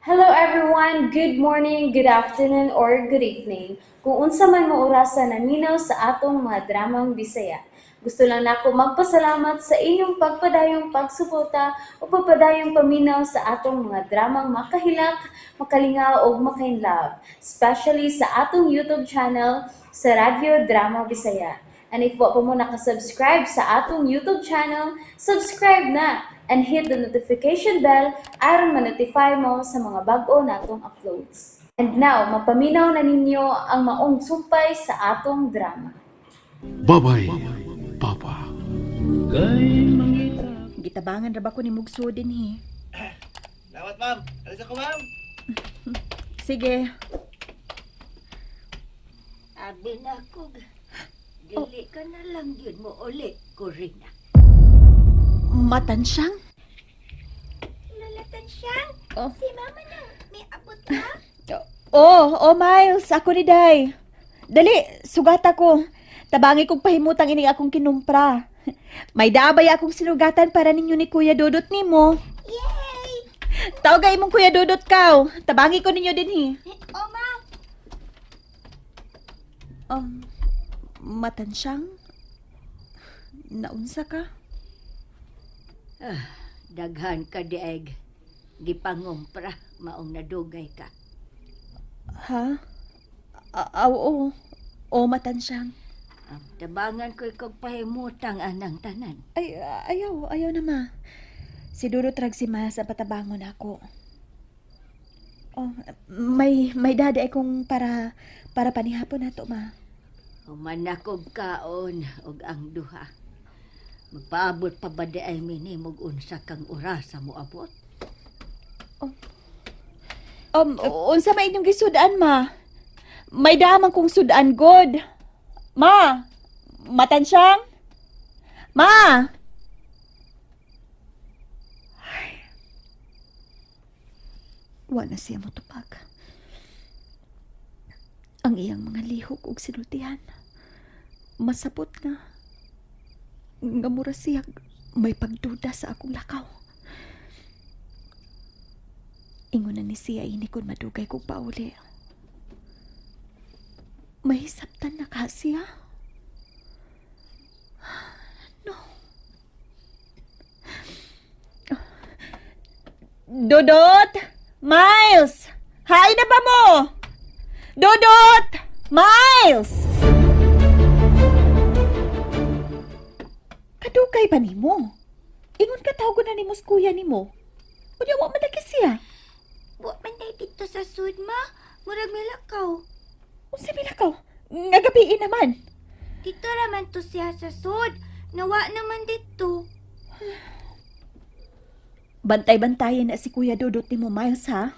Hello everyone! Good morning, good afternoon, or good evening. Kung unsa man mo orasa naminaw sa atong mga dramang Bisaya. Gusto lang nako magpasalamat sa inyong pagpadayong pagsuporta o pagpadayong paminaw sa atong mga dramang makahilak, makalingaw ug makainlove, especially sa atong YouTube channel sa Radyo Drama Bisaya. And if wa pa mo nakasubscribe sa atong YouTube channel, subscribe na and hit the notification bell aron ma-notify mo sa mga bag-o natong uploads. And now, mapaminaw na ninyo ang maong sumpay sa atong drama. Babay, Papa. Gitabangan ra ba ko ni Mugso din he. Salamat, ma'am. Alis ako, ma'am. Sige. Abi na ko, dili ka na lang yun mo uli, Corina. Matansyang? Lalatan siyang, Oh. si mama na, may abot na. Oh, Miles, ako ni Day. Dali, sugata ko. Tabangi kong pahimutang ini akong kinumpra. May daabay akong sinugatan para ninyo ni Kuya Dudot nimo. Yay! Tawag imong Kuya Dudot kaw. Tabangi ko ninyo din he. Oh, ma, Matansyang? Naunsa ka? Daghan ka di egg. Gipangumpra, maong nadugay ka. Ha? Oo. Oo, matansyang. Tabangan ko ikog pahimutang anang tanan. Ay, ayaw, ayaw na ma. Si Dudot rag si Miles ang patabangon ako. Oh, may dada akong para panihapon nato ma. Human akog kaon og ang duha. Magpaabot pa ba di ay minimog unsa kang orasa mo abot? Unsa may inyong gisudan ma? May damang kong sudan god. Ma, matansyang? Ma! Ay. Wa na siya motupag. Ang iyang mga lihok ug sinultihan. Masabot nga. Nga mura siya may pagduda sa akong lakaw. Ingon na ni siya ini kung madugay kong pauli. May hisabtan na ka siya. No. Dodot! Miles! Hi na ba mo? Dodot! Miles! Kadugay ba nimo? Ingon ka tawag na nimo sa kuya nimo. Unya wa man lagi siya. Wa man day dito sa sud ma. Murag milakaw. Unsa milakaw? Nga gabii naman. Dito raman to siya sa sud. Nawa naman dito. Bantay-bantayan na si Kuya Dudot ni mo, Miles, ha?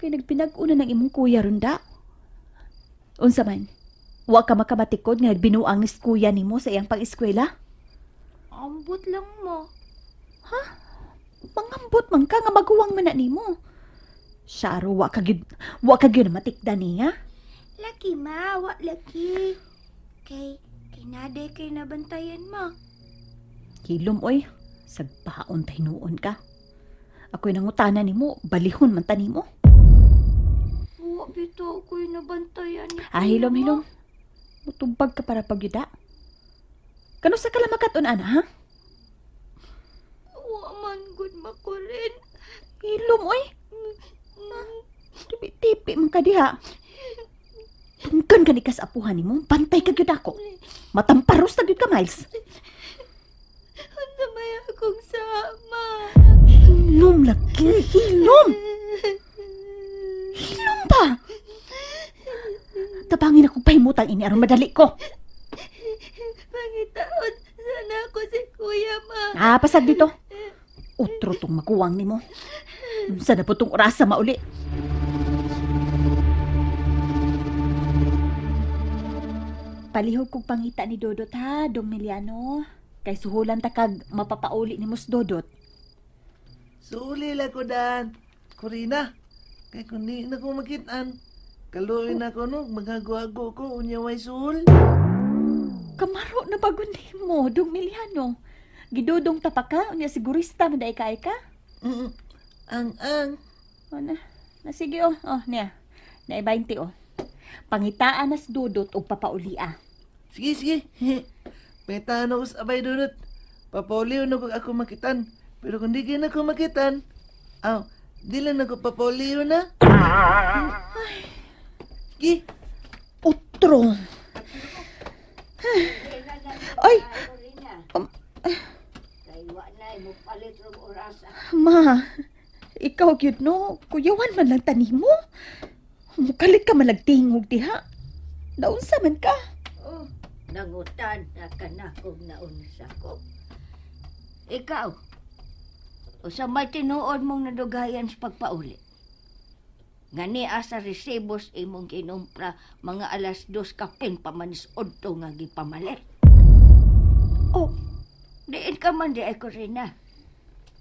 Kay nagpinag-una ng imong kuya runda. Unsa man, wa ka makamatikod nga nagbinuang ni kuya nimo sa iyang pang-eskwela? Ambot lang mo. Mangambot man ka nga maguwang man na nimo. Siya aro, wa ka gyud matikda niya. Laki ma, wa laki. Kay kinaday kay nabantayan ma. Hilom, oy. Sagpaon tahinuon ka. Ako'y nangutana nimo, balihon man ta nimo. Wa bitaw ko'y nabantayan ni Ah, kuya, hilom, ma. hilom. Mutubag ka para pagyuda. Kano sa kalamakat-on, ana, ha? Wa man gud makurin. Hilom, oy. Tipi-tipi man ka diha. Tungkan ka ni kas apuhan nimo, bantay ka gyud ako. Matamparos na gyud ka, Miles. Unsa may akong sama. Hilom lagi, hilom. Hilom ba? Tabangin akong pahimutang ini aron madali ko. Pangitaon sana ako si kuya ma. Ah, pasag dito. Utro tong makuwang nimo. Unsa na po tong orasa mauli? Palihog kog pangita ni Dodot ha, Dong Miliano. Kay suhulan ta kag mapapauli ni Mus Dodot. Suli lang ko dan. Corina, kay kung di na ko makitaan, kaluoy na ko no, maghago-hago ko, unya way sul. Kamaro na bagon nimo, Dong Miliano. Gidudong ta pa ka, unya sigurista man day kay ka. Ang ang. Oh, na, na sige oh. Oh, niya. Na 20 oh. Pangitaan nas Dudot og papaulia. Sige, sige. Pangitaan ako sa Abay Dudut. Papauliw na ko ako makitan. Pero kung di kayo na ako makitan, aw, di lang ako papauliw na. Sige. Utro. Ay, Corina. Kay wa na mo palit rong oras. ma. Ikaw gyud no, kuyawan man lang tani mo. Mukalit ka man lagtingog diha. Naunsa man ka? Oh, nangutan na ka na kung naunsa ko. Ikaw, usa may tinuod mong nadugayan sa pagpauli. Ngani asa resibos imong kinumpra mga 2:00 kapin pamanis udto nga gipamalit. Oh, Diin ka man di ay Corina.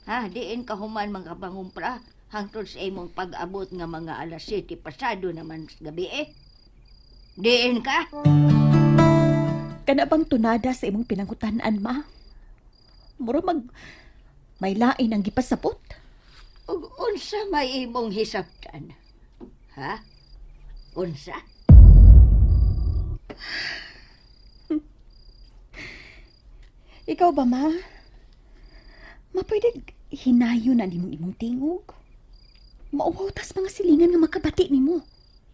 Ha, diin ka human mga pangumpra hangtod sa imong pag-abot nga mga 7:00 pasado naman sa gabi eh. Diin ka? Kana bang tunada sa imong pinangutan-an, ma? Mura mag may lain ang gipasabot. Ug unsa may imong hisabtan? Ha? Unsa? Ikaw ba, ma? Ma, pwede hinayon na nimong imong tingog. Mauwaw tas mga silingan nga makabati nimo.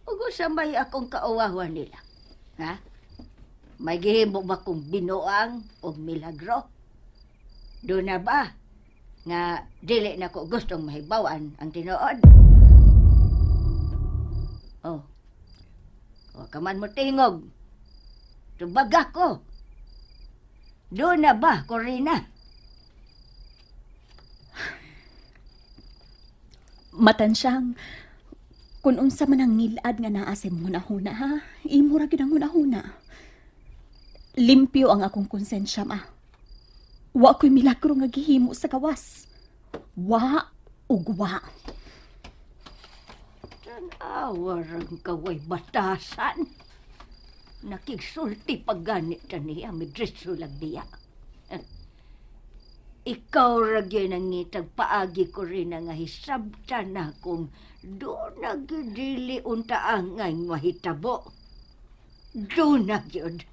Ug unsa may akong kauwawan nila? Ha? May gihimo ba kong binuang og milagro? Do na ba nga dili na ko gustong mahibawan ang tinuod? Oh. Wa ka man mo tingog. Tubaga ko. Do na ba, Corina? Matansyang, kung unsa man ang ngilad nga naa sa imong hunahuna, ha? Imo ra gyud ang hunahuna. Limpyo ang akong konsensya, ma. Wa ko'y milagro nga gihimo sa gawas. Wa ug wa. Tanawa rang kaway batasan. Nakigsulti pag ganit ta niya, midritso lang diya. Ikaw ra gyud ang ngitag paagi ko rin nga hisabtan na kung do na gyud dili unta angay mahitabo. Do na gyud.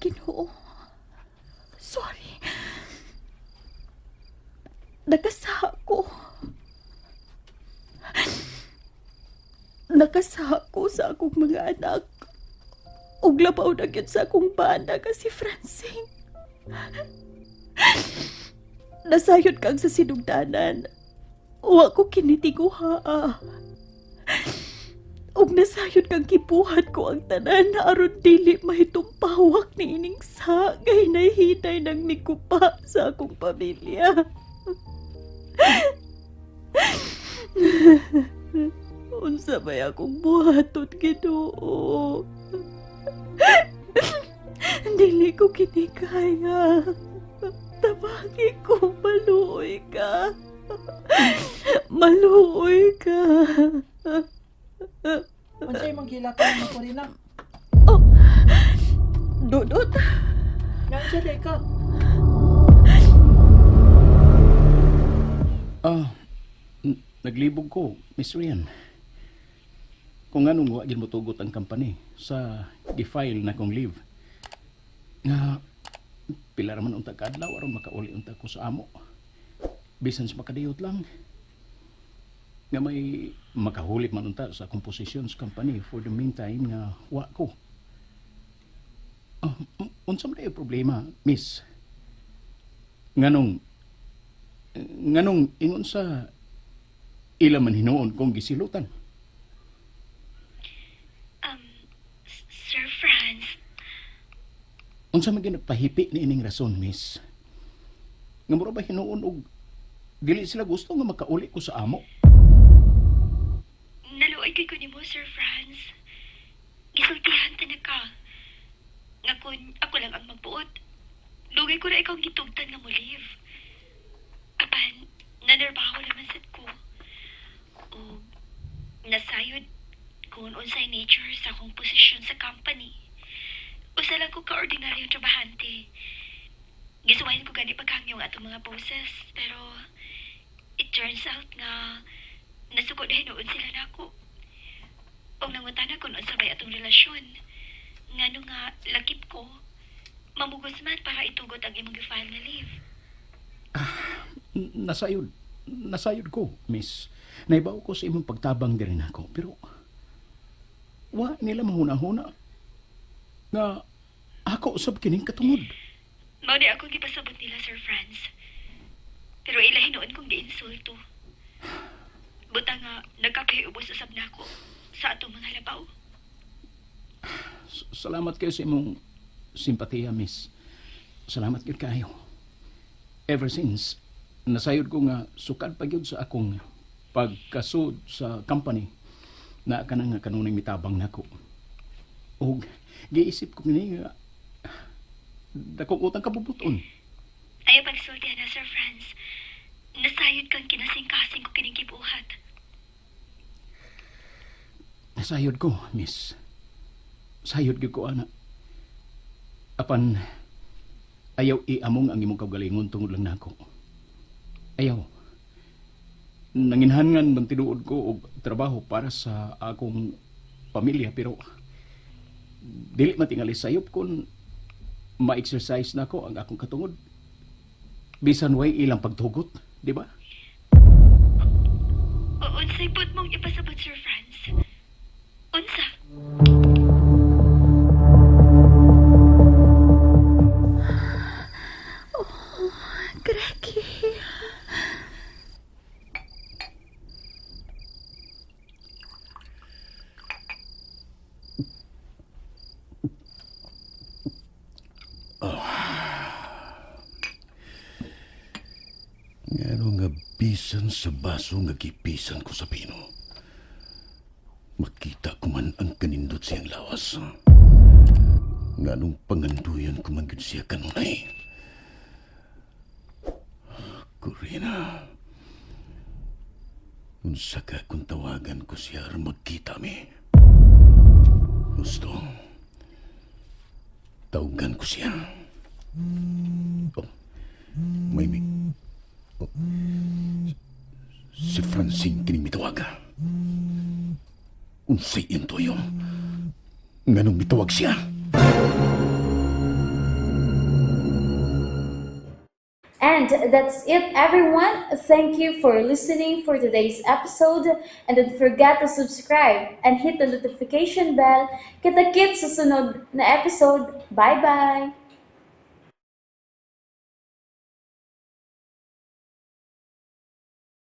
Ginoo. Sorry. Nagkasa ko. Nakasa ko sa akong mga anak. Ug labaw na gyud sa akong bana kasi Francine. Nasayod kang sa sinugdanan. Wa ko kinitiguha. Ug nasayod kang kipuhat ko ang tanan na aron dili mahitumpawak ni ining sa kay nahinay nang nikupa sa akong pamilya. Unsa may akong buhaton, Ginoo? Dili ko kinikaya. Tabagi ko, maluoy ka. Maluoy ka. Unsay imong gilakan mo, Corina? Oh, Dudot, Naunsa di ka? Ah, naglibog ko, Miss Rian. Kung anong wa gyud motugot ang company sa gi-file na kong leave. Nga pila ra man unta ka adlaw aron makauli unta ko sa amo. Bisan sa makadiyot lang. Nga may makahulip man unta sa akong posisyon sa company for the meantime nga wa ko. Ah, unsa man ang problema, Miss? Nganong nganong ingon sa ila man hinuon kong gisilutan. Sir Franz, Unsa man gyud nagpahipi ni ining rason, Miss? Nga mura ba hinuon og dili sila gusto nga makauli ko sa amo? Naluoy kay ko nimo, Sir Franz. Gisultihan ta na ka. Nga kun ako lang ang magbuot, dugay ko na ikaw gitugtan nga mo leave. Apan, nanerbaho naman sad ko. O nasayod kung unsay nature sa akong posisyon sa company. Usa lang ko kaordinaryong trabahante. Gisuwayan ko gani pagkangyaw. tanong atong mga bosses, pero it turns out nga nasuko na hinuon sila nako. Og nangutana kung unsa bay atong relasyon. Ngano nga lakip ko, mamugos man para itugot ang imong gi-file nga leave. Nasayod. Nasayod ko, miss. Naibaw ko sa imong pagtabang diri nako, pero wa nila mahuna-huna nga ako usab kining katungod. Mao di akong gipasabot nila, Sir Franz. Pero ila hinuon kong giinsulto. Buta nga nagkapahiubos usab nako sa atong mga labaw. Salamat kayo sa imong simpatiya, miss. Salamat gyud kaayo. Ever since, nasayod ko nga sukad pa gyud sa akong pagkasud sa company na kanang nga kanunay mitabang nako. Og giisip ko ni nga dakong utang kabubuton. Ayaw pagsulti na, Sir Franz. Nasayod kang kinasingkasing ko kining gibuhat. Nasayod ko, miss. Sayod gyud ko ana. Apan ayaw iamong ang imong kaugalingon tungod lang nako. Ayaw. Nanginhangan man tinuod ko og trabaho para sa akong pamilya, pero dili man tingali sayop kun ma-exercise nako ang akong katungod. Bisan way ilang pagtugot, di ba? O unsay put mong ipasabot, Sir Franz? Unsa? Gregi. Ngano nga bisan sa baso nga gipisan ko sa pino. Makita ko man ang kanindot siyang lawas. Nganong panganduyan ko man gyud siya kanunay. Corina. Unsa ka kung tawagan ko siya aron magkita mi? Gusto. Tawagan ko siya. Oh, may mi... Oh. Si Francine kining mitawaga. Unsay iyang tuyo? Nganong mitawag siya? And that's it, everyone. Thank you for listening for today's episode. And don't forget to subscribe and hit the notification bell. Kita-kits sa sunod na episode. Bye-bye!